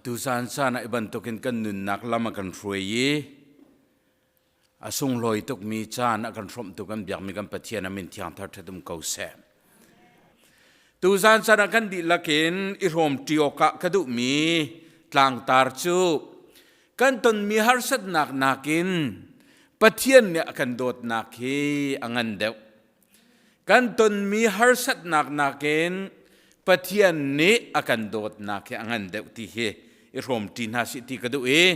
Tuzaan caan ah i bantukin kan nunnak lam a kan hruai i a sunglawi tukmi caan a kan hrawmhtu kan biakmi kan Pathian a min thiang thar ṭhat um ko seh. Tuzaan caan ah kan dihlak in i hrawmṭi awkah ka duhmi tlangtar cu kan tonmi harsatnak nakin Pathian nih a kan dawtnak hi a ngan deuh. Kan tonmi harsatnak nakin Pathian nih a kan dawtnak hi a ngan deuh ti hi i hrawmṭi hna sih ti ka duh i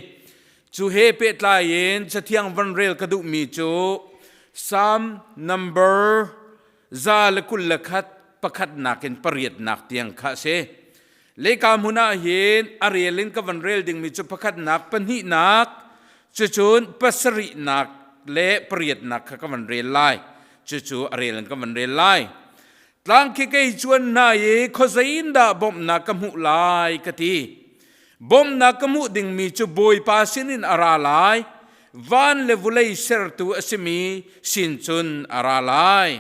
cu he pehtlai in Cathiang van rel ka duhmi cu Psalm number 121 pakhatnak in pariatnak tiang kha a si. Leka hmun ah hin a rel in ka van rel dingmi cu pakhatnak, pahnihnak, cucun pasarihnak le pariatnak kha ka van rel lai. Cucu a rel in ka van rel lai. Tlang khi kei cuan hna i khuazei in dah bawmhnak ka hmuh lai ka ti. Bawmhnak ka hmuh dingmi cu Bawipa sinin a ra lai. Van le vulei sertu a simi sin cun a ra lai.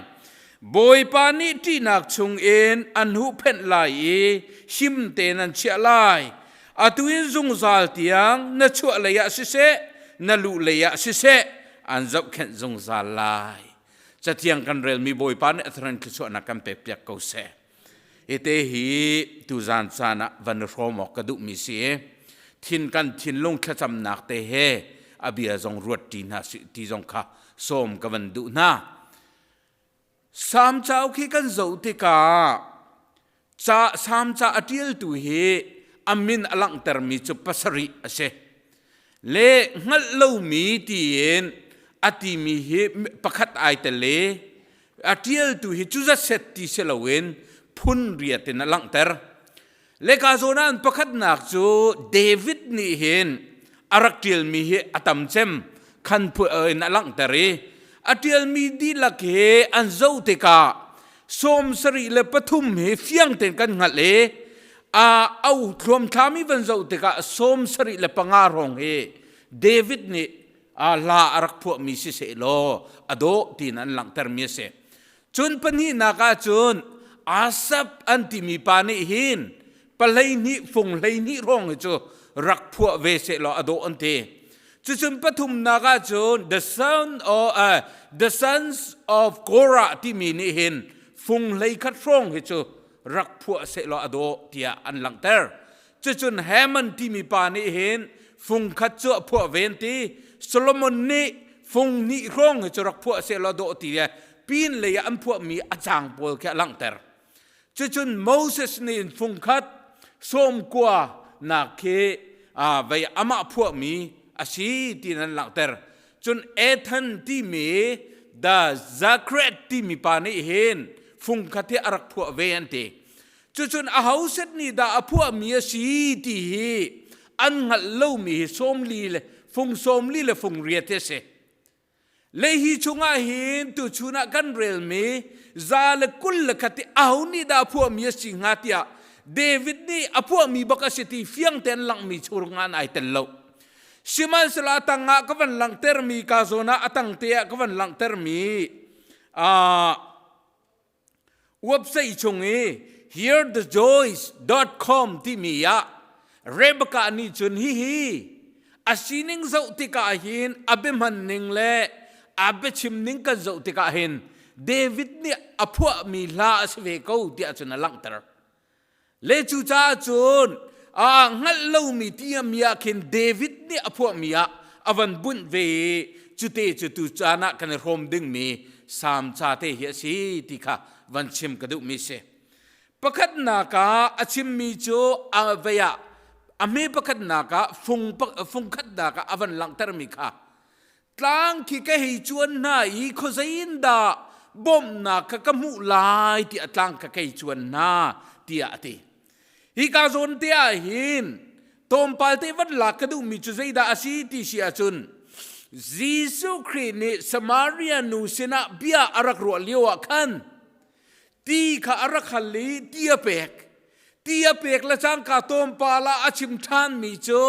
Bawipa nih ṭihnak chungin an huhphenh lai i him tein an chiah lai. Atu in zungzal tiang na chuah lei ah siseh, na luh lei ah siseh, an zohkhenh zungzal lai. Cathiang kan relmi Bawipa nih a tharen thluachuahnak kan pekpiak ko seh. Hite hi tuzan caan ah van i hrawm awk ka duhmi si i thin kan thinlung thlacamnak te he a bia zong ruat ṭi hna sih ti zong kha sawm ka van duh hna. Salm cauk hi kan zoh tikah ca Salm ca a ṭialtu hi a min a langhtermi cu pasarih a si. Le hngalh lomi tiin a timi hi pakhat ai tel i a ṭialtu hi cu zat set ti si loin phun riat in a langhter. Le ka zawn ah pakhatnak cu David nih hin a rak ṭialmi hi a tam cem khan in a langhter i a ṭialmi dihlak hi an zoh tikah 73 hi fiang tein kan hngalh i a au thluamthlam i van zoh tikah 75 hrawng hi David nih hla a rak phuahmi si sehlaw a dawh tiin an langhtermi a si. Cun pahnihnak ah cun Asap an timi pa nih hin pahleihnih fung 12 hrawng hi cu rak phuah ve sehlaw a dawh an ti. Cucun pathumnak ah cun the son of, the sons of Korah timi nih hin fung 11 hrawng hi cu rak phuah sehlaw a dawh tiah an langhter. Cucun Haman timi pa nih hin fung khat cu a phuah ve an ti. Solomon nih fung hnih hrawng hi cu rak phuah sehlaw dawh ti le pin lei ah an phuahmi a caang pawl khi a langhter. Cucun Moses nih fung khat 90 nak khi vei amah phuahmi a si tiin an langhter. Cun Ethan timi the Zakret timi pa nih hin fung khat hi a rak phuah ve an ti. Cucun aho set nih dah a phuahmi a si ti hi an hngalh lomi hi 40 le fung 40 le fung riat hi a si. Le hi chungah hin tuchun ah kan relmi 121 i aho nih dah a phuahmi a si hnga tiah David nih a phuahmi bak a si ti fiang tein langhmi chung ah ai tel lo. Sihmanhsehlaw a tang ah ka van langhtermi ka zawn ah a tang te ah ka van langhtermi Website chung i hearthejoys.com timi ah Rebecca nih cun hihi a sining zoh tikah hin a biahman ning le a biachim ning kan zoh tikah hin David nih a phuahmi hla a si ve ko tiah cun a langhter. Le cucaah cun aa hngalh lomi tiami ah khin David nih a phuahmi ah a van bunh ve i cute cu tu caan ah kan i hrawm dingmi Salm ca te hi a si ti kha van chim ka duhmi si. Pakhatnak ah a chimmi cu a vei ah a hme pakhatnak ah fung fung khatnak ah a van langhtermi kha tlang khi ka hei cuan hna i khuazei in dah bawmhnak kha ka hmuh lai tiah tlang kha kei cuan hna tiah a ti. Hika zawn te ah hin tlawmpal te van lak ka duhmi cu zeidah a si ti si ahcun Jesuh Khrih nih Samaria nu sinah bia a rak ruah lio ah khan ti kha a rak hal i ti a pek ti a pek le cangka tlawmpal ah a chim ṭhanmi cu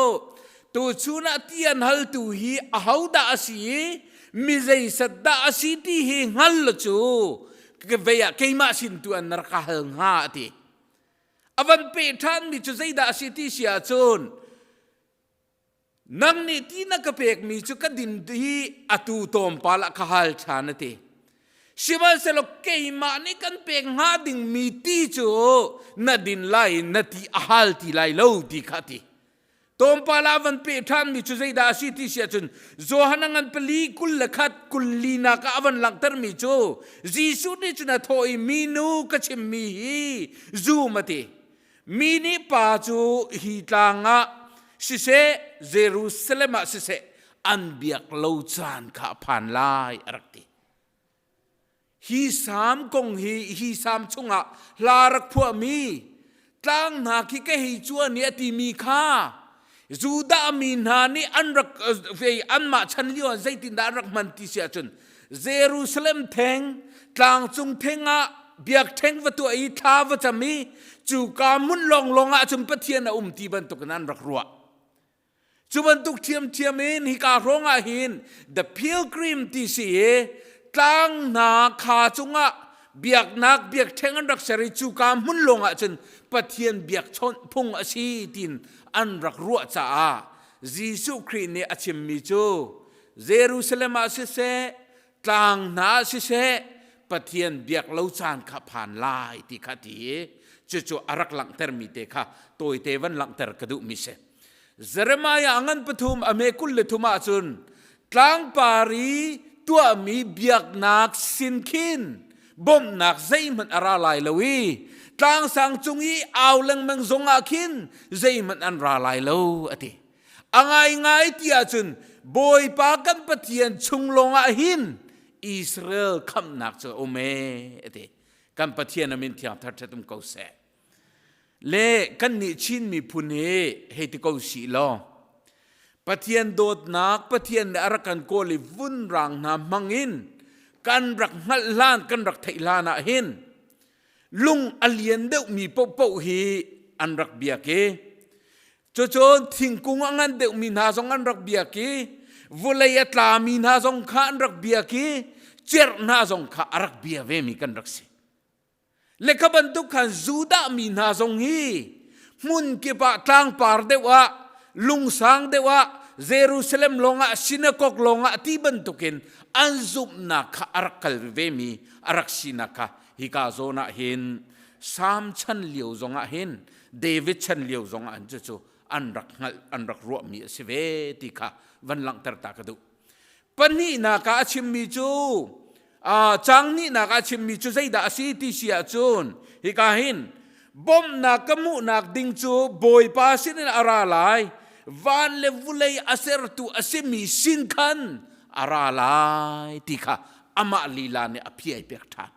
tuchun ah ti an haltu hi ahodah a si i mi zeisat dah a si ti hi hngal lo cu vei ah keimah sin tu an rak ka hal hnga a ti. A van peh ṭhanmi cu zeidah a si ti si ahcun nang nih ti na ka pekmi cu ka din hi atu tlawmpal ah ka hal ṭhan a ti. Sihmanhsehlaw keimah nih kan pek hnga dingmi ti cu na din lai i na ti a hal ti lai lo ti kha a ti. Tlawmpal ah van peh ṭhanmi cu zeidah a si ti si ahcun Johan a ngan pali 21 kul nak ah a van langhtermi cu Jesuh nih cun a thawh i minu ka chimmi hi zum a ti. Mi nih pa cu hi tlang ah siseh Jerusalem ah siseh an biak lo caan kha a phan lai a rak ti. Hi salm kong hi hi salm chungah hla rak phuahmi tlang hna khi ka hei cuan i a timi kha Judah mi hna nih an rak vei anmah chan lio ah zeitindah an rak hman ti si ahcun Jerusalem theng tlangcung theng ah biakṭheng va tuah i thla va cam i cuka hmun lawnglawng ah cun Pathian a um ti bantukin an rak ruah. Cu bantuk ṭhiamṭhiam in hika hrawng ah hin the pilgrim ti si i tlang hna kha cungah biaknak biakṭheng an rak ser i cuka hmun lawng ah cun Pathian biakchawnh phung a si tiin an rak ruah caah Jesuh Khrih nih a chimmi cu Jerusalem ah siseh tlang hna ah siseh Pathian biak lo caan kha phan lai ti kha ti i cucu a rak langhtermi te kha tawite van langhter ka duhmi si. Jeremiah a ngan pathum a me 23 ahcun tlangpar i tuahmi biaknak sin khin bawmhnak zeihmanh a ra lai lo i tlangsang cung i au lengmang zong ah khin zeihmanh an ra lai lo a ti. A ngaingai ti ahcun Bawipa kan Pathian chung lawngah hin Israel khamhnak cu a um ee a ti. Kan Pathian a min thiang thar ṭhat um ko seh. Le kannih Chin miphun hi hei ti ko sih law Pathian dawtnak Pathian nih a rak kan kawl i vunrang hna hmang in kan rak hngalh hlan kan rak theih hlan ah hin lung a lian deuhmi paohpaoh hi an rak biak i cucun thingkung a ngan deuhmi hna zong an rak biak i vawlei a tlami hna zong kha an rak biak i cerh hna zong kha a rak bia vemi kan rak si. Le kha bantuk khan Judah mi hna zong hi hmun kip ah tlangpar deuh ah lungsang deuh ah Jerusalem lawngah sinakok lawngah ti bantukin an zumhnak kha a rak kal vemi a rak sinak kha hika zawn ah hin Sam chan lio zongah hin David chan lio zongah hin cucu an rak hngalh an rak ruahmi a si ve ti kha van langhter ta ka duh. Pahnihnak ah a chimmi cu caang hnihnak ah a chimmi cu zeidah a si ti si ahcun hika hin bawmhnak ka hmuhnak ding cu Bawipa sinin a ra lai van le vulei a sertu a simi sin khan a ra lai ti kha amah lila nih a phiai pek ṭhan.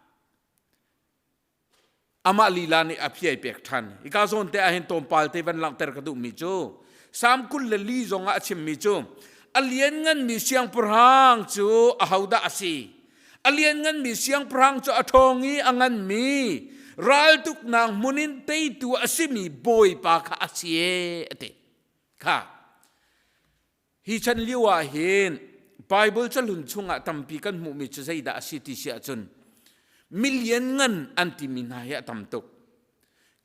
Amah lila nih a phiai pek ṭhan. Hika zawn te ahhin tlawmpal te van langhter ka duhmi cu Salm 24 zong ah a chimmi cu a liannganmi siangpahrang cu ahodah a si? A liannganmi siangpahrang cu a ṭhawng i a nganmi raltuknak hmun in teitu a simi Bawipa kha a si ee a ti. Kha Hi chan lio ah hin Bible cahlun chungah tampi kan hmuhmi cu zeidah a si ti si ahcun milian ngan an timi hna hi a tam tuk.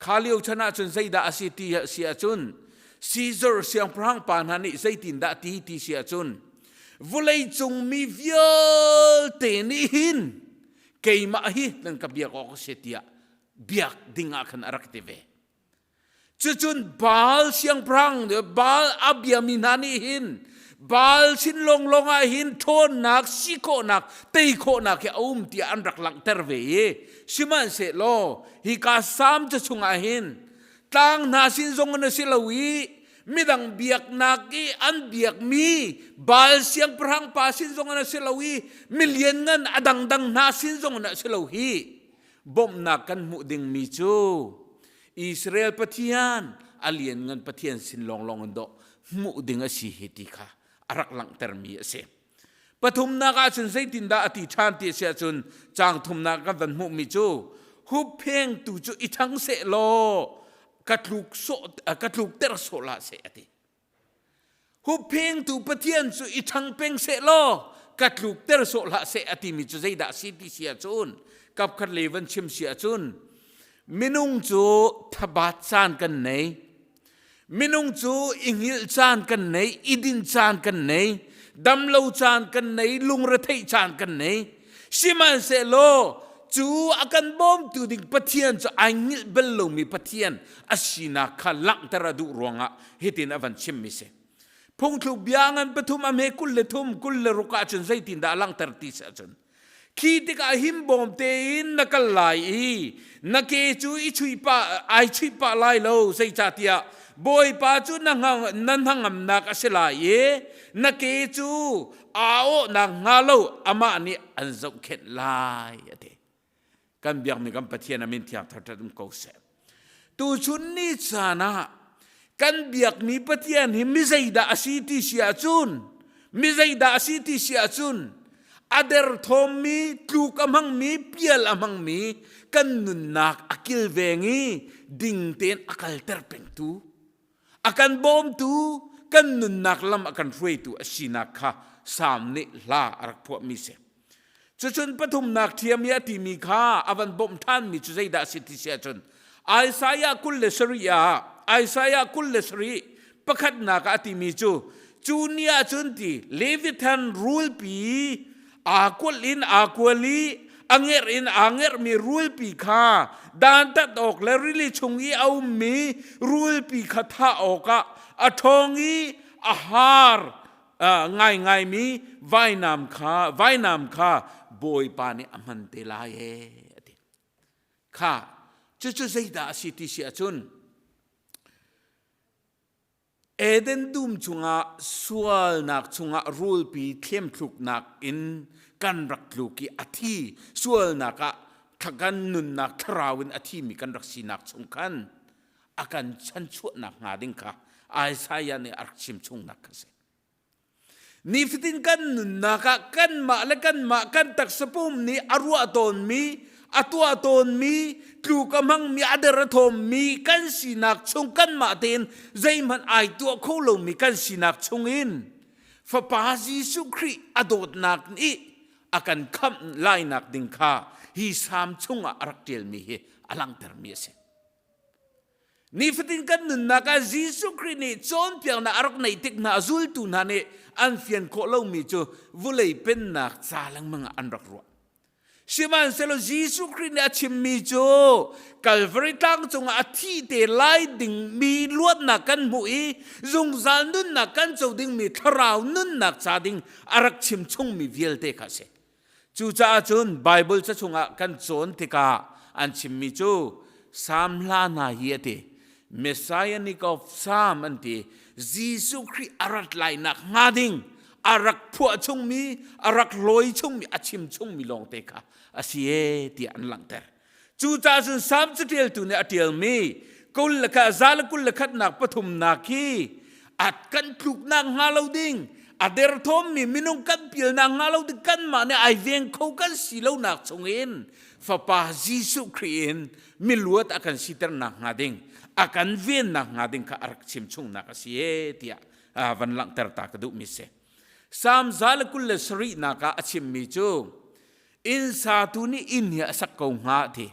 Kha lio chan ahcun zeidah a si ti a si ahcun Caesar siangpahrang pa hna nih zeitindah ti ti si ahcun vawleicung mi vialte nih hin keimah hi nan ka biak awk a si tiah biak ding ah khan a rak ti ve. Cucun Baal siangpahrang Baal a biami hna nih hin Baal sin lawnglawng ah hin ṭhawnnak, si khawhnak, tei khawhnak hi a um tiah an rak langhter ve i sihmanhsehlaw hika Salm ca chungah hin tlang hna sin zong in a si lo i midang biaknak i an biakmi Baal siangpahrang pa sin zong in a si lo i milianngan a dangdang hna sin zong in a si lo hi bawmhnak kan hmuh dingmi cu Israel Pathian a lianngan Pathian sin lawnglawng in dawh hmuh ding a si hi ti kha a rak langhtermi a si. Pathumnak ahcun zeitindah a ti ṭhan ti a si ahcun caang thumnak kan van hmuhmi cu hupphengtu cu i ṭhang seh law ka tluk sawh ka tlukter sawh hlah seh a ti. Hupphengtu Pathian cu i ṭhang peng seh law ka tlukter sawh hlah seh a timi cu zeidah a si ti si ahcun kapkhat lei van chim si ahcun. Minung cu thabat caan kan nei. Minung cu i hngilh caan kan nei, i din caan kan nei, damlo caan kan nei, lungretheih caan kan nei. Sihmanhsehlaw cu a kan bawmtu ding Pathian cu ai hngilh bal lomi Pathian a sinak kha langhter a duh ruangah hitin a van chimmi si. Phungthluk bia ngan pathum a hme 23 26 ahcun zeitindah a langhter ti si ahcun khi tikah himbawm tein na kal lai i na ke cu i chuih pah ai chuih pah lai lo zeicahtiah Bawipa cu na na hnangamnak a si lai i na ke cu aa awhnak hnga lo amah nih an zohkhenh lai a ti. Kan biakmi kan Pathian a min thiang thar um ko seh. Tuchun ni caan ah kan biakmi Pathian hi mi zeidah a si ti si ahcun mi zeidah a si ti si ahcun a derthawmmi tluk a hmangmi pial a hmangmi kan nunnak a kilveng i ding tein a kalter pengtu a kan bawmtu kan nunnak lam a kan hruaitu a sinak kha Salm nih hla a rak phuahmi si. Cucun pathumnak ṭhiam i a timi kha a van bawmh ṭhanmi cu zeidah a si ti si ahcun Isaiah 27 ah Isaiah 27 pakhatnak ah a timi cu cu ni ahcun ti Leviathan rulpi aa kualh in aa kual i a ngerh in aa ngerhmi rulpi kha dantat awk le rili chung i a ummi rulpi kha thah awkah a ṭhawng i a haar ngaingaimi vainam kha vainam kha Bawipa nih a hman te lai ee a ti. Kha cucu zeidah a si ti si ahcun Eden dum chungah sualnak chungah rulpi thlemthluknak in kan rak tluk i a thi sualnak ah kan nunnak thlarau in a thimi kan rak sinak chung khan a kan chanchuahnak hnga ding kha Isaiah nih a rak chim chungnak kha si. Nifatin kan nunnak ah kanmah le kanmah kan taksa pum nih a ruah tawnmi, a tuah tawnmi, tluk a hmangmi, a der a thawmmi kan sinak chung kanmah tein zeihmanh ai tuah kho lomi kan sinak chungin Fapa Jesuh Khrih a dawtnak nih a kan khamh lainak ding kha hi salm chungah a rak ṭialmi hi a langhtermi a si. Nifatin kan nunnak ah Jesuh Khrih nih cawnpiaknak a rak neih tik hna zultu hna nih an fian khawh lomi cu vulei pennak ca lengmang ah an rak ruah. Sihmanhsehlaw Jesuh Khrih nih a chimmi cu Calvary tlang cungah a thi te lai dingmi luatnak kan hmuh i zungzal nunnak kan co dingmi thlarau nunnak ca ding a rak chim chungmi vialte kha a si. Cucaah cun Baibal ca chungah kan cawn tikah an chimmi cu Salm hla hna hi a ti. Messianic of Psalm an ti. Jesuh Khrih a rat lainak hnga ding a rak phuah chungmi, a rak hlawi chungmi, a chim chungmi lawngte kha a si ee tiah an langhter. Cucaah cun Salm caṭialtu nih a ṭialmi kul le kha za le 21nak pathumnak hi a kan tluknak hnga lo ding a derthawmmi minung kan pialnak hnga lo ding kanmah nih ai veng kho kan si lonak chungin Fapa Jesuh Khrih in miluat a kan siternak hnga ding a kan vennak hnga ding kha a rak chim chungnak a si e tiah van langhter ta ka duhmi si. Salm 127nak ah a chimmi cu Inn satu nih inn hi a sak ko hnga ti.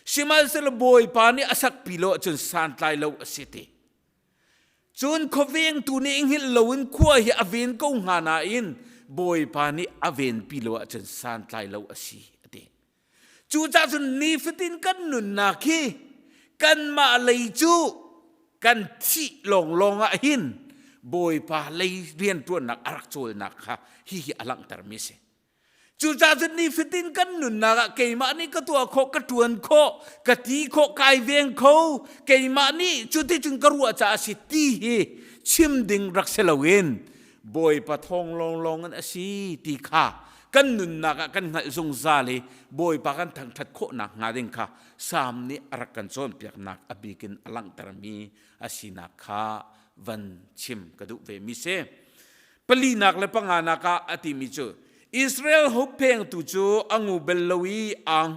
Sihmanhsehlaw Bawipa nih a sakpi lo ahcun santlai lo a si ti. Cun khuavengtu nih hngilh loin khua hi a ven ko hnga nain Bawipa nih a venpi lo ahcun santlai lo a si a ti. Cucaah cun nifatin kan nunnak hi kanmah lei cu kan thih lawnglawng ah hin Bawipa lei rianṭuannak a rak cawlnak kha hihi a langhtermi a si. Cucaah cun nifatin kan nunnak ah keimah nih ka tuah khawh, ka ṭuan khawh, ka ti khawh, kai veng kho, keimah nih cuticun ka ruah caah a si ti hi chim ding rak si loin Bawipa thawng lawnglawng in a si ti kha kan nunnak ah kan hngalh zungzal i Bawipa kan thangṭhat khawhnak hnga ding kha Salm nih a rak kan cawnpiaknak a bik in a langhtermi a sinak kha van chim ka duh ve mi si. Palinak le panganak ah a timi cu Israel hupphengtu cu a ngu bel lo i aa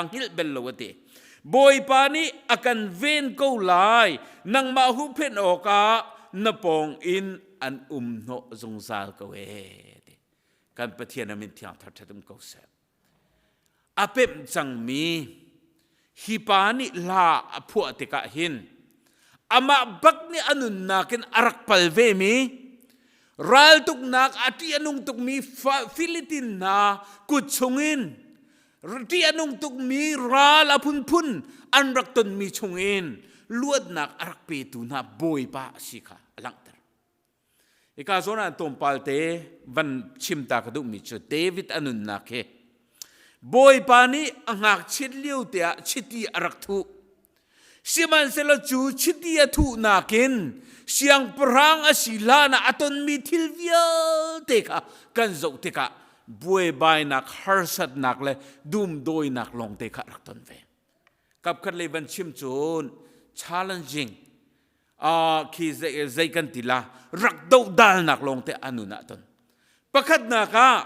hngilh bel lo a ti. Bawipa nih a kan ven ko lai, nangmah huhphenh awkah na pawng in an um hnawh zungzal ko ee. Ti. Kan Pathian a min thiang thar ṭhat um ko seh. A pemh cangmi Hi pa nih hla a phuah tikah hin amah bak nih a nunnak in a rak pal vemi raltuknak a ṭih a nung tukmi Philippine hna kut chungin ṭih a nung tukmi ral a phunphun an rak tonmi chungin luatnak a rak petu hna Bawipa a si kha a langhter. Hika zawn ah tlawmpal te van chim ta ka duhmi cu David a nunnak hi Bawipa nih a ngakchiat lio te ah chiti a rak thuh. Sihmanhsehlaw cu chiti a thuhnak in siangpahrang a si hlan ah a tonmi thil vialte kha kan zoh tikah buaibainak, harsatnak le dumdawinak lawngte kha a rak ton ve. Kapkhat lei van chim cun challenging khi zei kan ti la rak dohdalnak lawngte a nun ah ton. Pakhatnak ah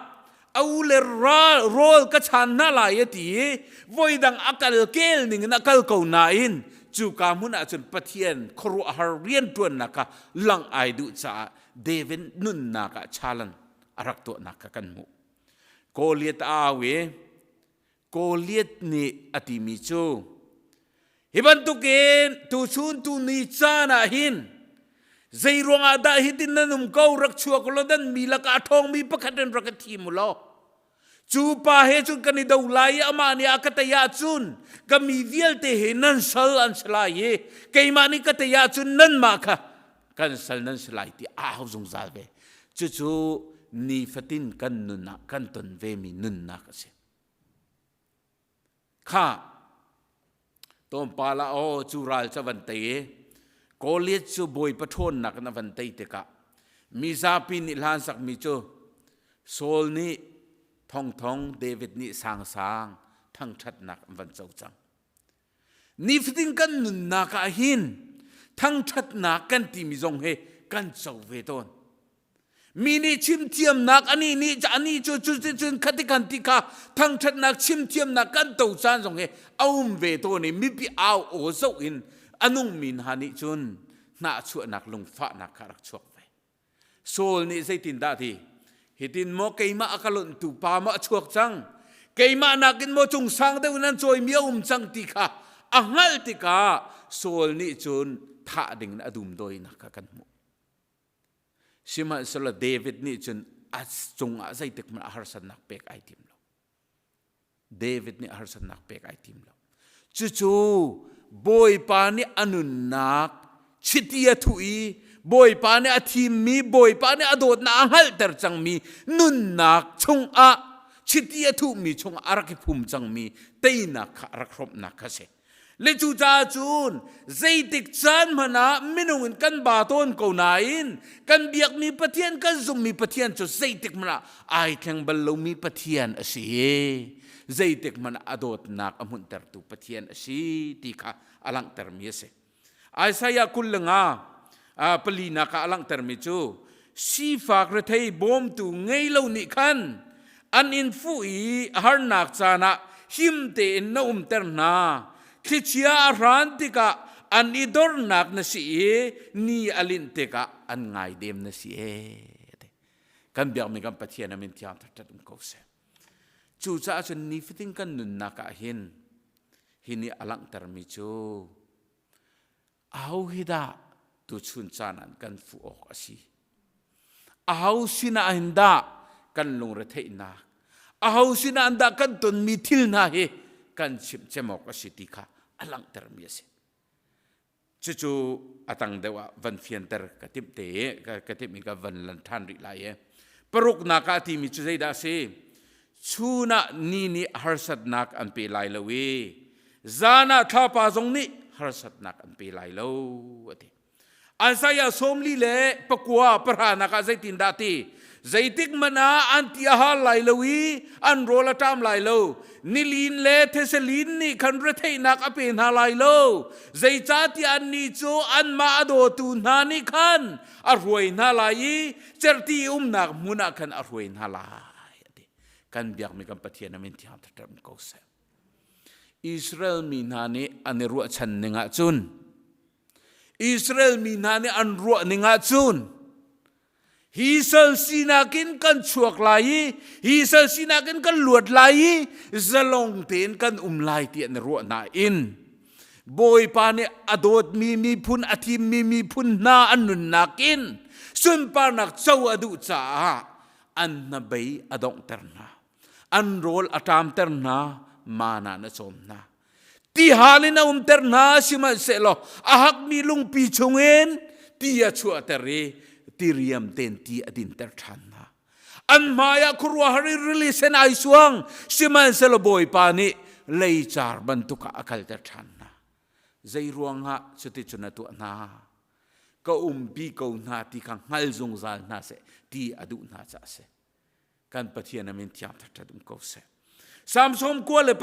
a u le rawl ka chan hna lai a ti i voidang a kal kel ning in a kal ko nain cuka hmun ah cun Pathian khuaruahhar rianṭuannak kha langh ai duh caah David nunnak ah challenge a rak tuahnak kha kan hmuh. Goliath a au i Goliath nih a timi cu hi bantukin tuchun tu ni caan ah hin zei ruangah dah hitin nan um ko rak chuak law nan mi lakah a ṭhawngmi pakhat in rak ka thim u law cu pa he cun kan i do lai i amah nih a ka tei ahcun ka mi vialte he nan sal an si lai i keimah nih ka tei ahcun nanmah kha kan sal nan si lai ti a hau zungzal ve cucu nifatin kan nun ah kan ton vemi nunnak a si Kha tlawmpal ah aw cu ral cu a van tei i Goliath cu Bawipa ṭhawnnak in a van tei tikah mizapi nih hlan sakmi cu Saul nih thongthong David nih sangsang thangṭhatnak an van co cang. Nifatin kan nunnak ah hin thangṭhatnak kan timi zong hi kan co ve tawn. Mi nih chimthiamnak anih nih anih cu cuticun khati kan ti kha thangṭhatnak chimthiamnak kan to caan zong hi a um ve tawn i mipi au aw zoh in a nungmi hna nih cun hnahchuahnak lungfahnak kha rak chuak ve. Saul nih zeitindah ti? Hitin maw keimah a ka lonhtu pa maw a chuak cang? Keimah nakin maw cung sang deuh in an cawimi a um cang ti kha a hngalh tikah Saul nih cun thah ding in a dumdawinak kha kan hmuh. Sihmanhsehlaw David nih cun a cungah zeitik hmanh ah harsatnak pek ai tim lo. David nih harsatnak pek ai tim lo. Cucu Bawipa nih a nunnak chiti a thuh i Bawipa nih a thimmi, Bawipa nih a dawtnak a hngalhter cangmi nunnak chungah chiti a thuhmi chungah a rak i phum cangmi teinak kha a rak hrawmhnak kha a si. Le cucaah cun zeitik caan hmanh ah minung in kan ba tawn ko nain kan biakmi Pathian kan zumhmi Pathian cu zeitik hmanh ah ai thleng bal lomi Pathian a si i zeitik hmanh ah a dawtnak a hmunhtertu Pathian a si ti kha a langhtermi a si. Isaiah 25 palinak ah a langhtermi cu sifak rethei bawmtu ngei lo nih khan an in fuh i harnak caan ah him tein na umter hna thlichia a hran tikah an i dornak na si i ni a linh tikah an ngaidem na si e kan biakmi kan Pathian a min thiang thakṭhat um ko seh cucaah cun nifatin kan nunnak ah hin hi nih a langhtermi cu aho hi dah tuchun caan ah kan fuh awk a si aho sinah hin dah kan lungretheihnak aho sinah dah kan tonmi thil hna hi kan chimh cem awk a si ti kha a langhtermi a si cucu a tang deuh ah van fianter ka timh te i ka timh i ka van lan ṭhan rih lai i paruknak ah timi cu zeidah a si chun ah ni nih harsatnak an pe lai lo i zan ah thlapa zong nih harsatnak an pe lai lo a ti Isaiah sawmli le pakua pahranak ah zeitindah ti? Zeitik hmanh ah an ti a hal lai lo i an rawl a ṭam lai lo. Nilin le theselin nih khan retheihnak a pe hna lai lo. Zeicahtiah annih cu anmah a dawtu hna nih khan a hruai hna lai i cerhti umnak hmun ah khan a hruai hna lai. Kan biakmi kan Pathian a min thiang ṭhaṭam ko seh. Israel mi hna nih an i ruahchan ning ahcun Israel mi hna nih an ruah ning ahcun. Hi sal sinak in kan chuak lai i hi sal sinak in kan luat lai i zalong tein kan um lai ti an ruah nain Bawipa nih a dawtmi miphun a thimmi miphun hna an nunnak in sunparnak co a duh caah an hnabei a donghter hna. An rawl a ṭamter hna, mana na cawm hna. Tihal in a umter hna sihmanhsehlaw a hakmi lungpi chungin ti a chuahter i tiriam tein ti a dinter ṭhan hna. An hmaiah khuaruahhar in rili sen ai suang, sihmanhsehlaw Bawipa nih leicar bantuk ah a kalter ṭhan hna. Zei ruangah cuticun a tuah hna? Ka umpi ko hna ti kha hngal zungzal hna seh ti a duh hna caah a si. Kan Pathian a min thiang ṭhat um ko seh. Psalm 91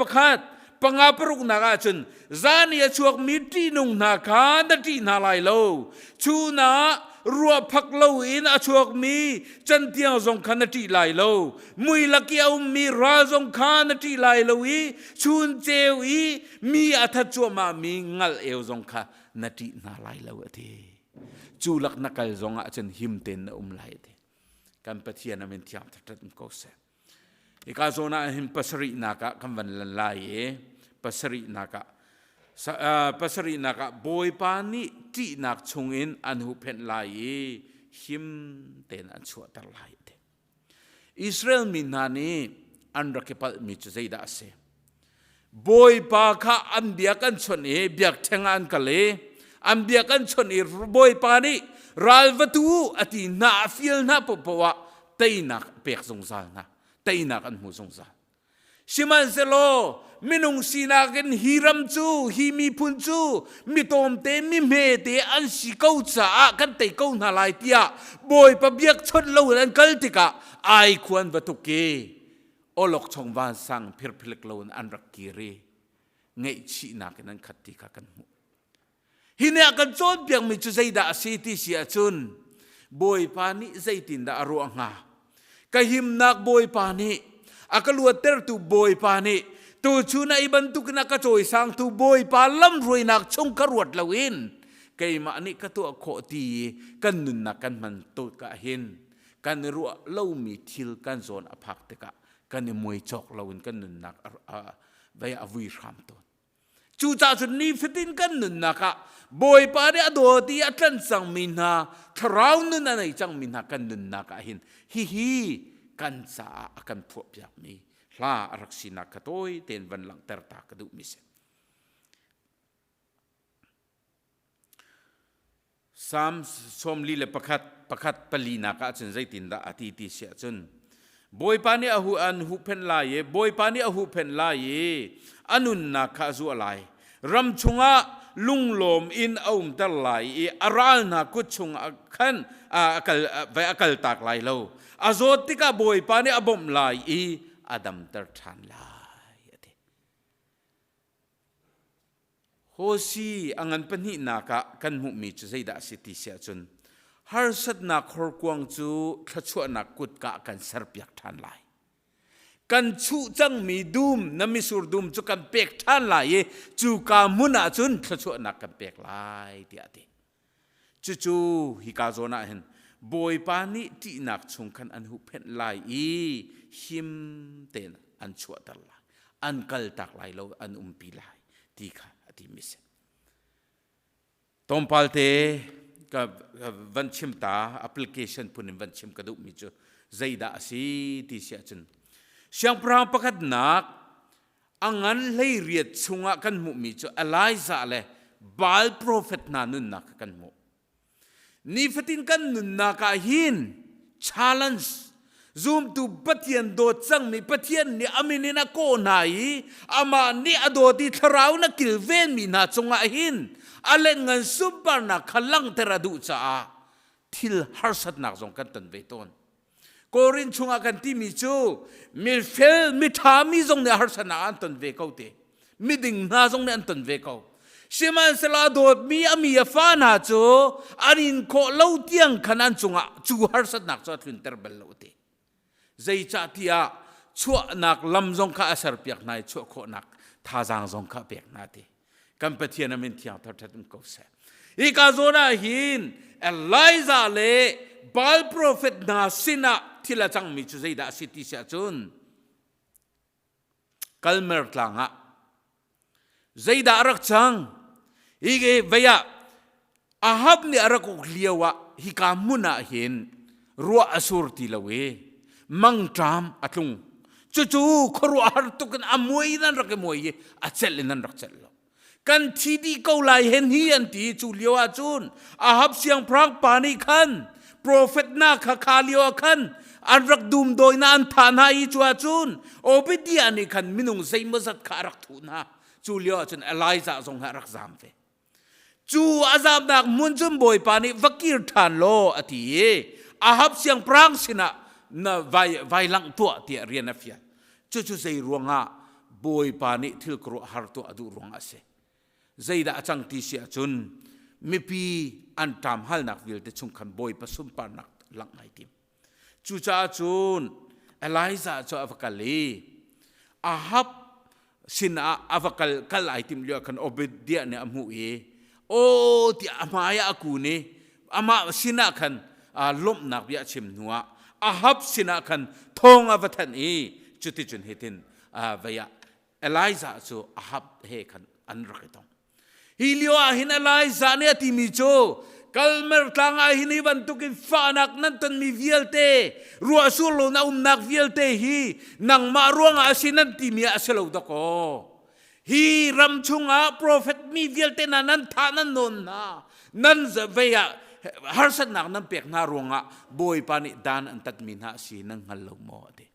panga paruknak ah cun zan i a chuakmi ṭihnung hna kha na ṭih hna lai lo. Chun ah ruah phak loin a chuakmi cantiang zong kha na ṭih lai lo. Mui lak i a ummi ral zong kha na ṭih lai lo i chun ceu i mi a that cuahmahmi ngal eu zong kha na ṭih hna lai lo a ti. Cu lak na kal zong ah cun him tein na um lai a ti. Kan Pathian a min thiang ṭhat um ko seh. Hika zawn ah hin pasarihnak ah kan van lan lai i pasarihnak ah pasarihnak ah Bawipa nih ṭihnak chungin an huhphenh lai i him tein an chuahter lai ti. Israel mi hna nih an rak i palhmi cu zeidah a si? Bawipa kha an bia kan chawnh i biakṭheng ah an kal i an bia kan chawnh i Bawipa nih ral va tu a ti hna a fial hna paohpaoh ah teinak a pek zungzal hna teinak an hmu zungzal sihmanhsehlaw minung sinak in hi ram cu hi miphun cu mi tlawmte mi hmete an si ko caah kan tei ko hna lai tiah Bawipa biakchawnh loin an kal tikah ai khuan va tuk i awlokchong vansang phirphilik loin an rak kir i ngaihchihnak in an khat ti kha kan hmuh. Hi nih a kan cawnpiakmi cu zeidah a si ti si ahcun Bawipa nih zeitindah a ruah hnga? Ka himnak Bawipa nih a ka luattertu Bawipa nih tuchun ah i bantukin a ka cawisangtu Bawipa lamhruainak chung ka ruat loin keimah nih ka tuah khawh ti i kan nunnak kan hman tuk ah hin kan i ruah lomi thil kan zawn a phak tikah kan i muai cawk loin kan nunnak vei a vui hram tawn. Cucaah cun nifatin kan nunnak ah Bawipa nih a dawt i a tlanh cangmi hna thlarau nun a nei cangmi hna kan nunnak ah hin hihi kan caah a kan phuahpiakmi hla a rak sinak kha tawi tein van langhter ta ka duhmi si. Psalm 41 pakhat palinak ah cun zeitindah a ti ti si ahcun Bawipa nih a hu an huhphenh lai i Bawipa nih a huhphenh lai i a nunnak kha a zuah lai. Ram chungah lunglawm in a umter lai i a ral hna kut chungah khan a kal vai a kaltak lai lo. A zawt tikah Bawipa nih a bawmh lai i a damter ṭhan lai a ti. Hosi a ngan pahnihnak ah kan hmuhmi cu zeidah a si ti si ahcun harsatnak horkuang cu thluachuahnak kutka kan serpiak ṭhan lai. Kan chuh cangmi dum na misur dum cu kan pek ṭhan lai i cuka hmun ah cun thluachuahnak kan pek lai tiah a ti. Cucu hika zawn ah hin Bawipa nih ṭihnak chung khan an huhphenh lai i him tein an chuahter lai, an kaltak lai lo, an umpi lai ti kha a timi si. Tlawmpal te ka van chim ta application phun in van chim ka duhmi cu zeidah a si ti si ahcun siangpahrang pakhatnak A ngan 18 chungah kan hmuhmi cu Elijah le Baal profet hna nunnak kha kan hmuh. Nifatin kan nunnak ah hin challenge zumtu Pathian dawt cangmi Pathian nih a min in a kawh hna i amah nih a dawt i thlarau na kilvenmi hna cungah hin a lengngan sunparnak kha langhter a duh caah thil harsatnak zong kan ton ve tawn. Korin chungah kan timi cu mifel miṭha mi zong nih harsatnak an ton ve ko te miding hna zong nih an ton ve ko sihmanhsehlaw a dawtmi a mi a fa hna cu an in khawh lo tiang khan an cungah cu harsatnak cu a tlunter bal lo te zeicah tiah chuahnak lam zong kha a serpiak hna i chuah khawhnak thazaang zong kha a pek hna te kan Pathian a min thiang thar ṭhat um ko seh. Hika zawn ah hin Elijah le Baal profet hna sinah thil a cangmi cu zeidah a si ti si ahcun Kalmer tlang ah zeidah a rak cang? Hi vei ah Ahab nih a rak uk lio ah hika hmun ah hin ruah a sur ti lo i mangṭam a tlung. Cucu khuaruahhar tuk in a muai in an rak i muai i a celh in an rak celh lo. Kan thi dih ko lai hen hi an ti. Cu lio ah cun Ahab siangpahrang pa nih khan profet hna kha kha lio ah khan an rak dum dawi hna an thah hna i cu ah cun Obadiah nih khan minung zeimawzat kha a rak thuh hna. Cu lio ah cun Elijah zong hi a rak zaam ve. Cu a zamnak hmun cun Bawipa nih va kir ṭhan law a ti i Ahab siangpahrang sinah na vai, vai langh tuah tiah rian a fial. Cucu zei ruangah Bawipa nih thil khuaruahhar tuah a duh ruangah a si. Zeidah a cang ti si ahcun mipi an ṭamhalnak vialte chung khan Bawipa sunparnak langh ai tim. Cucaah cun Elijah cu a va kal i Ahab sinah a va kal kal ai timh lio ah khan Obadiah nih a hmuh i aw tiah a hmai ah a kun i amah sinah khan lawmhnak bia a chim hnuah Ahab sinah khan thawng a va thanh i cuticun hitin vei ah Elijah cu Ahab he khan an rak i tong. Hi lio ah hin Elijah nih a timi cu Kalmer tlang ah hin hi bantukin fahnak nan tonmi vialte ruahsur lo na umnak vialte hi nangmah ruangah a si nan timi ah a si lo dakaw. Hi ram chungah profet mi vialte hna nan thah nan nawn hna nan vei ah harsatnak nan pek hna ruangah Bawipa nih dan an tatmi hna a si nan hngal lo maw a ti.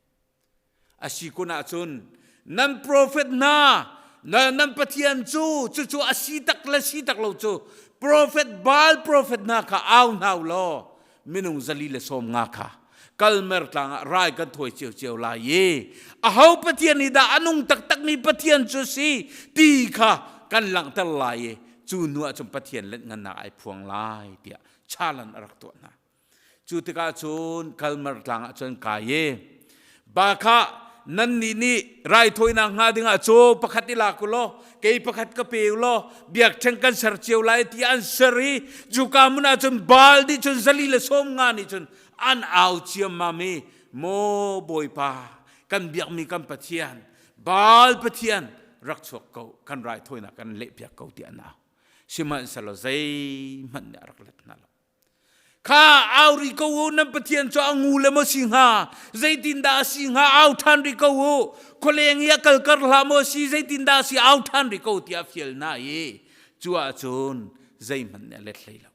A si kun ahcun nan profet hna nan Pathian cu cucu a si tak le si tak lo cu profet Baal profet hna kha au hna u law minung 150 kha Kalmer tlang ah rai kan thawi ciocio lai i aho Pathian nih dah a nung taktakmi Pathian cu si ti kha kan langhter lai i cu hnu ah cun Pathian lenhngannak ai phuang lai tiah chalan a rak tuah hna. Cu tikah cun Kalmer tlang ah cun kai i ba kha nannih nih raithawinak hnga dingah caw pakhat i lak u law kei pakhat ka pe u law biakṭheng kan ser cio lai ti an ser i cuka hmun ah cun Baal nih cun 150 nih cun an au ciammam i maw Bawipa kan biakmi kan Pathian Baal Pathian rak chuak ko kan raithawinak kan lehpiak ko ti an au sihmanhsehlaw zeihmanh nih a rak let hna lo Kha au rih ko u, nan Pathian cu a ngu le maw si hnga? Zeitindah a si hnga? Au ṭhan rih ko u. Khualeng i a kalkar hlah maw si? Zeitindah a si? Au ṭhan rih ko tiah a fial hna i cu ahcun zeihmanh nih a let hlei lo.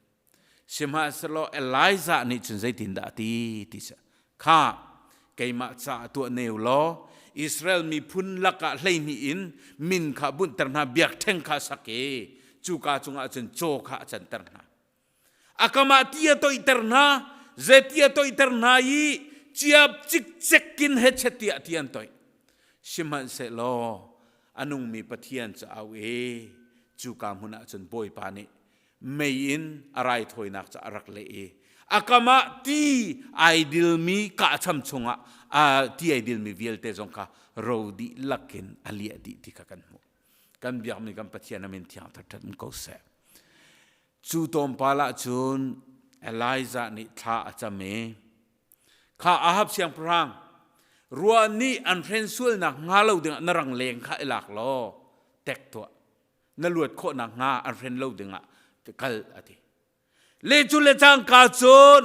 Sihmanhsehlaw Elijah nih cun zeitindah a ti ti cu kha keimah caah tuah ne u law Israel miphun lakah 12 in min kha bunhter hna biakṭheng kha sak i cuka cungah cun caw kha a canter hna. A kam ah ti a toihter hna, zeti a toihter hna i ciap cikcek in hechet tiah ti an toih. Sihmanhsehlaw a nungmi Pathian cu au i cuka hmun ah cun Bawipa nih mei in a raithawinak cu a rak leh i a kam ah ti ai dilmi kahcham chungah ti ai dilmi vialte zong kha ro dihlak in a liah dih ti kha kan hmuh. Kan biakmi kan Pathian a min thiang ṭhat in ko seh. Cu tlawmpal ah cun Elijah nih thla a cam i, Kha Ahab siangpahrang, ruah nih an hren sualnak hnga lo dingah na rangleng kha i lak law tek tuah. Na luat khawhnak hnga an hren lo dingah kal a ti. Le cu le cangka cun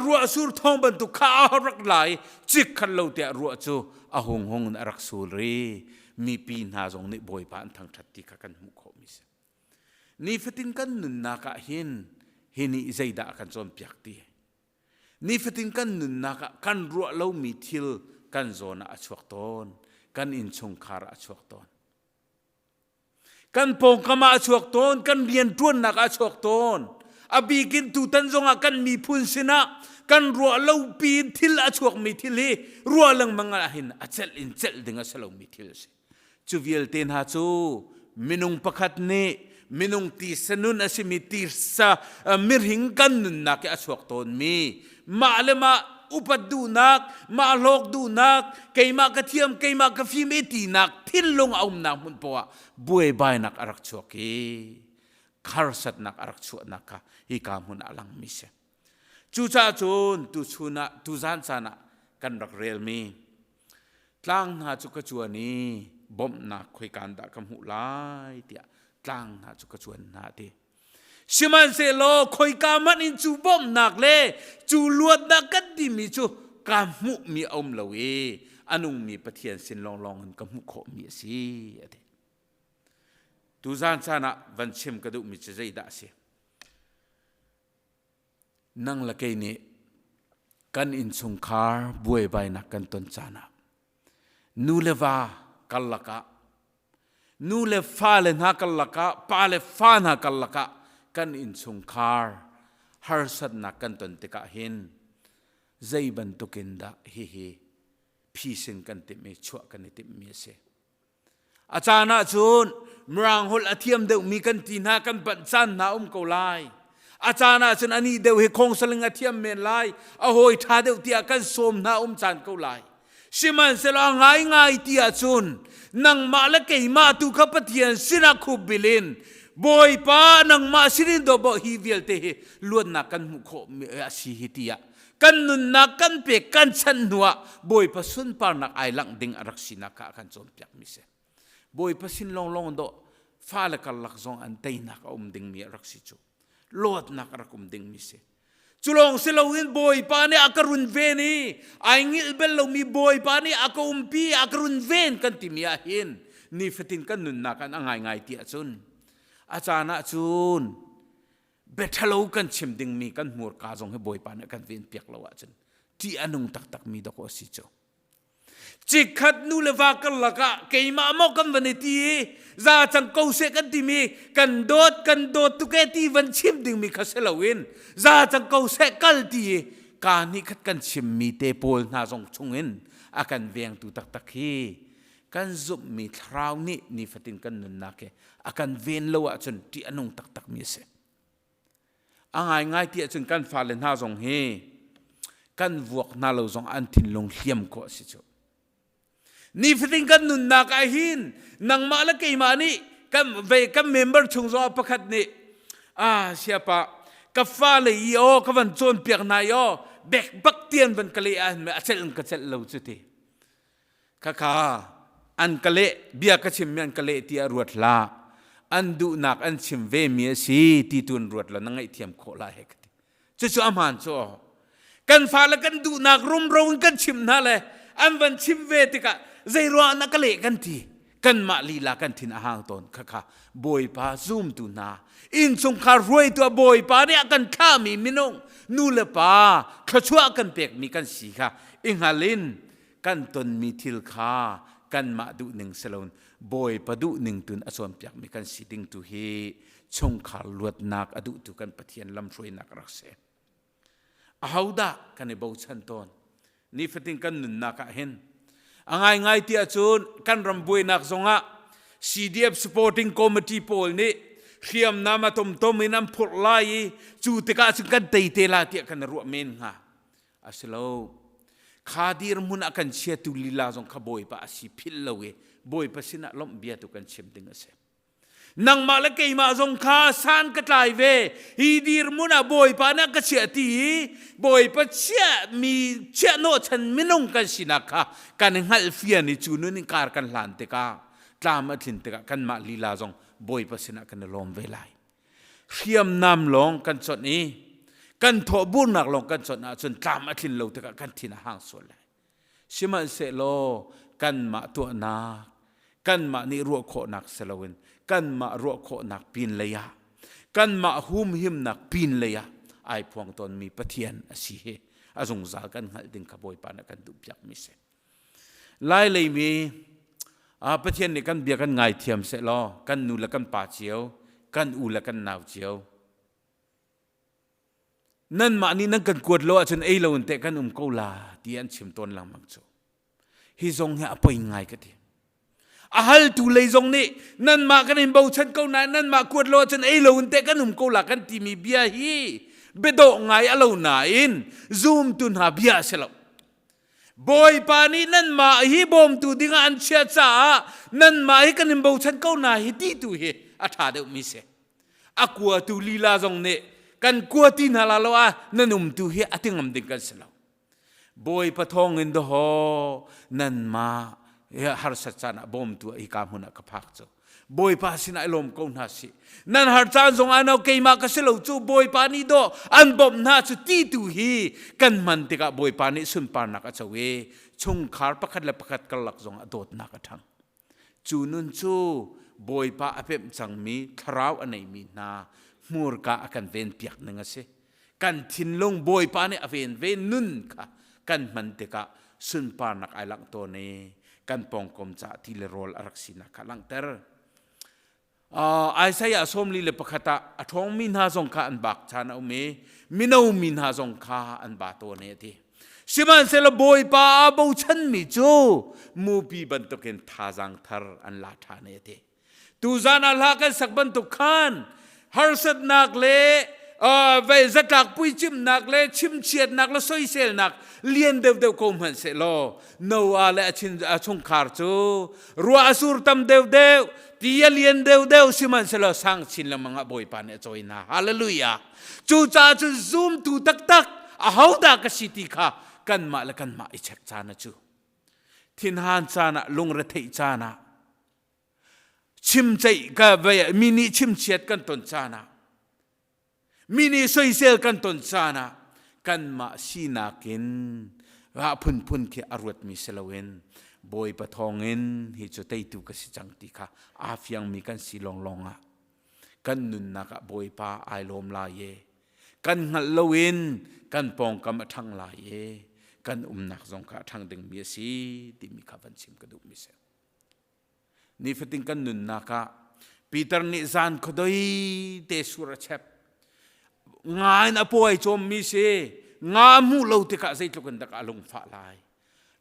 ruah sur thawng bantuk kha a rak lai cik khat lo tiah ruah cu a hung hung in a rak sul ri. Mipi hna zong nih Bawipa an thangṭhat ti kha kan hmuh khawhmi si. Nifatin kan nunnak ah hin hi nih zeidah a kan cawnpiak ti? Nifatin kan nunnak ah kan ruah lomi thil kan zawn ah a chuak tawn, kan innchungkhar ah a chuak tawn. Kan pawngkam ah a chuak tawn, kan rianṭuannak ah a chuak tawn. A bikin tutan zongah kan miphun sinah kan ruah lo piin thil a chuakmi thil hi ruah lengmang ah hin a celh in celh ding a si lomi thil a si. Cu vialte hna cu minung pakhat nih minung tisa nun a simi tisa mirhing kan nunnak i a chuak tawnmi mah le mah upat duhnak, mah hlawk duhnak, keimah ka thiam, keimah ka fim i tinak thinlung a umnak hmun poah buaibainak a rak chuak i harsatnak a rak chuahnak kha hika hmun ah a langmi si. Cucaah cun tuchun ah tuzan caan ah kan rak relmi tlang hna cu ka cuan i bawmhnak khoikaan dah ka hmuh lai tiah tlang hna cu ka cuan hna ti. Sihmanhsehlaw khoika hmanh in cu bawmhnak le cu luatnak kan timi cu ka hmuhmi a um lo i a nungmi Pathian sin lawnglawng in ka hmuh khawhmi a si a ti. Tuzan caan ah van chim ka duhmi cu zeidah a si? Nang le kei nih kan innchungkhar buaibainak kan ton caan ah nu le va karlak ah nu le fale hna karlak ah pa le fa hna karlak ah kan innchungkhar harsatnak kan ton tikah hin zei bantukin dah hihi phisin kan timh i chuah kan i timhmi a si. A caan ah cun Mirang holh a thiam deuhmi kan ti hna kan panh caan hna um ko lai. A caan ah cun anih deuh hi khongsaling a thiam men lai, a hawi ṭha deuh tiah kan sawm hna um caan ko lai. Sihmanhsehlaw a ngaingai ti ahcun nangmah le keimah tu kha Pathian sinah khupbil in Bawipa nangmah sinin dawh hi vialte hi luatnak kan hmuh khawh a si hi tiah kan nunnak kan pek kan chan hnuah Bawipa sunparnak ai langh ding a rak sinak kha a kan cawnpiakmi si. Bawipa sin lawnglawng dawh fale karlak zong an teinak a um dingmi a rak si cu. Lawtnak a rak um dingmi si. Cu lawng si loin Bawipa nih a ka runven i ai ngilh bel lomi Bawipa nih a ka umpi a ka runven kan timi ah hin nifatin kan nunnak an a ngaingai ti ahcun a caan ah cun biaṭhalo kan chim dingmi kan hmurka zong hi Bawipa nih a kan venpiak lo ahcun ṭih a nung taktakmi dawkaw a si cu. Cikhat nu le va karlak ah keimah maw kan van i ti i za cang ko seh kan timi kan dawt kan dawt tuk e ti van chim dingmi kha si loin za cang ko seh kal ti i ka nih khat kan chimmi te pawl hna zong chungin a kan vengtu taktak hi kan zumhmi thlarau nih nifatin kan nunnak hi a kan ven lo ahcun ṭih a nung taktakmi a si. A ngaingai ti ahcun kan fale hna zong hi kan vuak hna lo zong an thinlung hliam khawh a si cu. Nifatin kan nunnak ah hin nangmah le keimah nih kan ve kan member chung zong ah pakhat nih ah siapa ka fale i aw ka van cawnpiak hna i aw bek bak tian van ka leh ah a celh in ka celh lo cu ti. Khakha an ka leh bia ka chimmi an ka leh tiah ruat hlah. An duhnak an chim vemi a si ti tu in ruat law na ngaihthiam khawh lai he ka ti. Cucu a hmaan cu aw. Kan fale kan duhnak rumro in kan chimh hna le an van chim ve tikah zei ruangah na ka leh kan ti. Kanmah lila kan thin a hang tawn. Khakha Bawipa zumtu hna innchungkhar hruaitu ah Bawipa nih a kan thlahmi minung nu le pa thluachuah kan pekmi kan si kha i hngal in kan tonmi thil kha kanmah duhning si loin Bawipa duhning tun a cawnpiakmi kan si ding tu hi chungkhar luatnak a duhtu kan Pathian lamhruainak rak si. Ahodah kan i bochan tawn? Nifatin kan nunnak ah hin a ngaingai ti ahcun kan ram buainak zongah CDF supporting committee pawl nih hriamnam a tomtom in an phurh lai i cu tikah cun kan tei te la tiah kan ruah men hnga. A si lo. Kha dirhmun a kan chiatu lila zong kha Bawipa a si philh lo i Bawipa sinah lawmh bia tu kan chim ding a si. Nangmah le keimah zong kha san ka tlai ve. Hi dirhmun ah Bawipa nih a ka chiah ti i Bawipa chiah mi chiah hnawhchan minung kan sinak kha kan i hngalh fian i cu nun in kar kan hlan tikah tlam a tlin tikah kanmah lila zong Bawipa sinah kan i lawm ve lai. Hriamnam lawng kan chawnh i kan thawhburnak lawng kan chawnh ahcun tlam a tlin lo tikah kan thin a hang sual lai. Sihmanhsehlaw kanmah tuahnak, kanmah nih ruah khawhnak si loin kanmah ruah khawhnak pin lei ah kanmah humhimnak pin lei ah ai phuang tawnmi Pathian a si hi a zungzal kan hngalh ding kha Bawipa nih a kan duhpiakmi si. Lai leimi Pathian nih kan bia kan ngaithiam sehlaw kan nu le kan pa cio, kan u le kan nau cio nanmah nih nan kan kuat lo ahcun ei lo in teh kan um ko la ti an chim tawn lengmang cu. Hi zong hi a poi ngai ka ti. A haltu lei zong nih nanmah kan in bochan ko nain nanmah kuat lo ahcun ei lo in teh kan um ko la kan timi bia hi biadawh ngai a lo nain zumtu hna bia a si lo. Bawipa nih nanmah hi bawmtu dingah an chiah caah nanmah hi kan in bochan ko na hi ti tu hi a ṭha deuhmi si. A kuatu lila zong nih kan. Kan kua ti hna la lo ah nan umtu hi a ti ngam ding kan si lo. Bawipa thawng in dahaw nanmah harsat caan ah bawmtu ah hika hmun ah ka phak cu. Bawipa sinah i lawm ko hna sih. Nan har caan zong ah no keimah ka si lo cu Bawipa nih dawh an bawmh hna cu ti tu hi kan hman tikah Bawipa nih sunparnak a co i chungkhar pakhat le pakhat karlak zong ah dawtnak a ṭhang. Cu nun cu Bawipa a pemh cangmi thlarau a neimi hna hmurka a kan venpiak ning a si. Kan thinlung Bawipa nih a ven ve nun kha kan hman tikah sunparnak ai langh tawn i kan pawngkom caah ti le rawl a rak sinak kha langhter. Isaiah 41 ah a ṭhawngmi hna zong kha an bak caan a um i mino mi hna zong kha an ba tawn e a ti. Sihmanhsehlaw Bawipa aa bochanmi cu mupi bantukin thazaang thar an la ṭhan e a ti. Tuzan ah hla kan sak bantuk khan harsatnak le vei zatlak puicimnak le chimchiatnak le soiselnak lian deuhdeuh ko hmanh sehlaw Noah le a chungkhar cu ruah a sur tam deuhdeuh ti a lian deuhdeuh sihmanhsehlaw sang chin lengmang ah Bawipa nih a cawi hna. Hallelujah. Cucaah cun zumtu taktak ahodah ka si ti kha kanmah le kanmah i check caan a cu. Thinhan caan ah lungretheih caan ah chimceih ka mi nih chimchiat kan ton caan ah mi nih soisel kan ton caan ah kanmah sinak in a phunphun khi a ruatmi si loin Bawipa thawngin hi cu teitu ka si cang ti kha aa fiangmi kan si lawnglawng ah kan nunnak ah Bawipa ai lawm lai e kan hngalh loin kan pawngkam a ṭhang lai e kan umnak zong kha a ṭhang dingmi a si timi kha van chim ka duhmi si. Nifatin kan nunnak ah Peter nih zan khuadoi te sur a chep. Nga in a paw ai cawmmi si. Nga hmuh lo tikah zeitluk in dak a lungfah lai.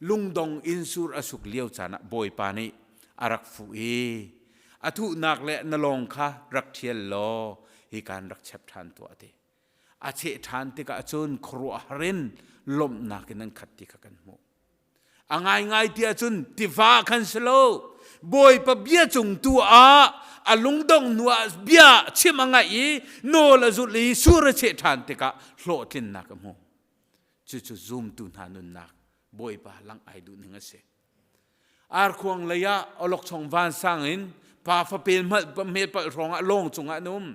Lungdong in sur a suk lio caan ah Bawipa nih a rak fuh i a thuhnak le na lawng kha rak ṭhial law hikan rak chep ṭhan tuah ti. A cheh ṭhan tikah cun khuaruahhar in lawmhnak in an khat ti kha kan hmuh. A ngaingai ti ahcun tiva khan si lo. Bawipa bia cung tu ah a lungdong hnu ah bia chim a ngaih i nawl a zulh i sur a cheh ṭhan tikah hlawhtlinnak a hmu. Cucu zumtu hna nunnak Bawipa langh ai duh ning a si. Arkhuang lei ah awlokchong vansang in pa fapel hmel palh hrawng ah lawng cungah an um.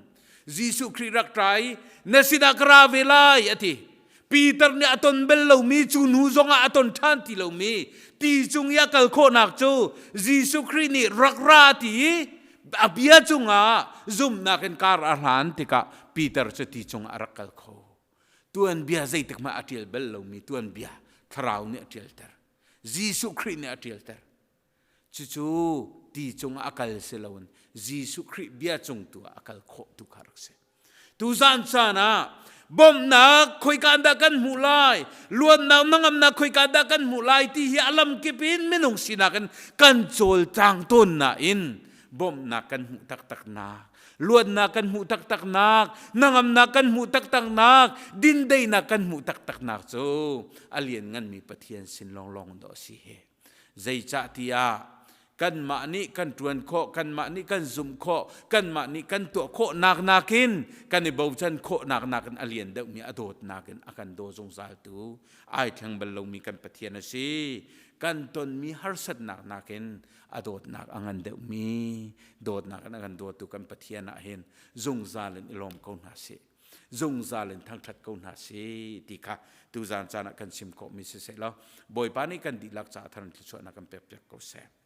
Jesuh Khrih rak ṭai na sinah ka ra ve lai a ti. Peter nih a ton bel lomi cu hnu zongah a ton ṭhan ti lomi ti cung i a kal khawhnak cu Jesuh Khrih nih rak ra ti i a bia cungah zumhnak in kar a hlan tikah Peter cu ti cungah a rak kal kho. Tuanbia zeitik hmanh a ṭial bel lomi tuanbia thlarau nih a ṭialter. Jesuh Khrih nih a ṭialter. Cucu ti cungah a kal si loin Jesuh Khrih bia cung tu ah a kal khawh tu kha rak si. Tuzan caan ah bawmhnak khoika dah kan hmuh lai, luatnak hnangamnak khoika dah kan hmuh lai ti hi a lamkip in minung sinak in kan cawlcang tawn nain bawmhnak kan hmuh taktaknak, luatnak kan hmuh taktaknak, hnangamnak kan hmuh taktaknak, dindeinak kan hmuh taktaknak cu a liannganmi Pathian sin lawnglawng dawh a si hi. Zeicahtiah kanmah nih kan ṭuan khawh, kanmah nih kan zumh khawh, kanmah nih kan tuah khawhnak nakin kan i bochan khawhnak nakin a lian deuhmi a dawtnak in a kan daw zungzaltu ai thleng bal lomi kan Pathian a si. Kan tonmi harsatnak nakin a dawtnak a ngan deuhmi dawtnak in a kan dawtu kan Pathian ah hin zungzal in i lawm ko hna sih. Zungzal in thangṭhat ko hna si ti kha tuzan caan ah kan chim khawhmi siseh law Bawipa nih kan dihlak caah thar in thluachuahnak kan pekpiak ko seh.